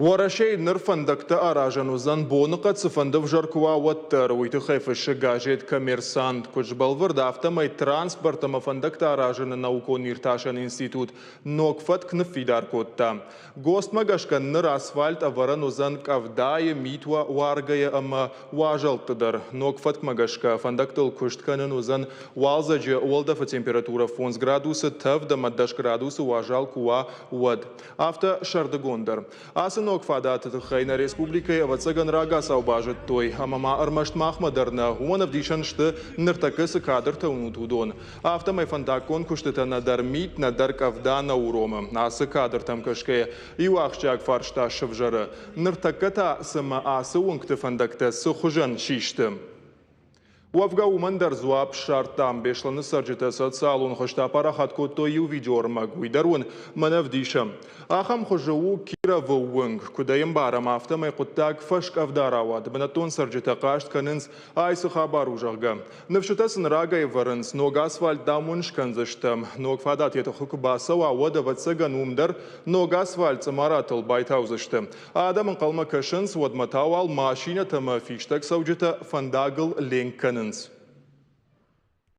Уӕрӕсейы ныр фӕндӕгтӕ аразӕн уыдзӕн, боныхъӕд цыфӕнды ӕвзӕр куы уа, уӕддӕр. Уый тыххӕй фыссы газет Коммерсант. Куыд сбӕлвырд, афтӕмӕй транспорт ӕмӕ фӕндӕгтӕ аразыны наукон-иртасӕн институт ног фӕтк ныффидар кодта. ГОСТ-мӕ гӕсгӕ ныр асфальт ӕвӕрӕн уыдзӕн къӕвдайы, мит уаргӕйӕ ӕмӕ уазӕлтты дӕр. Ног фӕткмӕ гӕсгӕ, фӕндӕгтыл куыст кӕнын уыдзӕн уалдзӕджы, уӕлдӕфы температурӕ фондз градусы тӕвд ӕмӕ 10 градусы уазал куы уа, уӕд. Афтӕ сӕрдыгон дӕр. Ацы ног фадаты тыххӕй нӕ республикӕйы, ӕвӕццӕгӕн, рагацау базыдтой. Ӕмӕ ма ӕрмӕст махмӕ дӕр нӕ, уымӕн ӕвдисӕн сты, ныртӕккӕ цы кадртӕ уынут, уыдон. Афтӕмӕй фӕндаггон куыстытӕ нӕдӕр мит, нӕдӕр къӕвда нӕ уромы. Ацы кадртӕм кӕсгӕйӕ, иу ахсджиаг фарста сывзӕры. Ныртӕккӕ та цымӕ ацы уынгты фӕндӕгтӕ цы хуызӕн систы? Уӕвгӕ уымӕн дӕр дзуапп ссардтам. Беслӕны цӕрджытӕ социалон хызты апарахат кодтой иу видеоӕрмӕг. Уый дӕр уын мӕнӕ ӕвдисӕм. Ахӕм хуызы у Кировы уынг. Куыд ӕй ӕмбарӕм, афтӕмӕй хъуыддаг фӕскъӕвда рауад. Бынӕттон цӕрджытӕ хъаст кӕнынц, ай цы хабар у, зӕгъгӕ. Ныфсытӕ сын рагӕй ӕвӕрынц, ног асфальт, дам, уын скӕндзыстӕм. Ног фадат йӕ тыхы куы бацӕуа, уӕд, ӕвӕццӕгӕн, уым дӕр ног асфальт цъымаратыл байтаудзысты. Адӕм ӕнхъӕлмӕ кӕсынц, уӕдмӕ та уал машинӕтӕ ӕмӕ фистӕг цӕуджытӕ фӕндагыл ленк кӕнынц.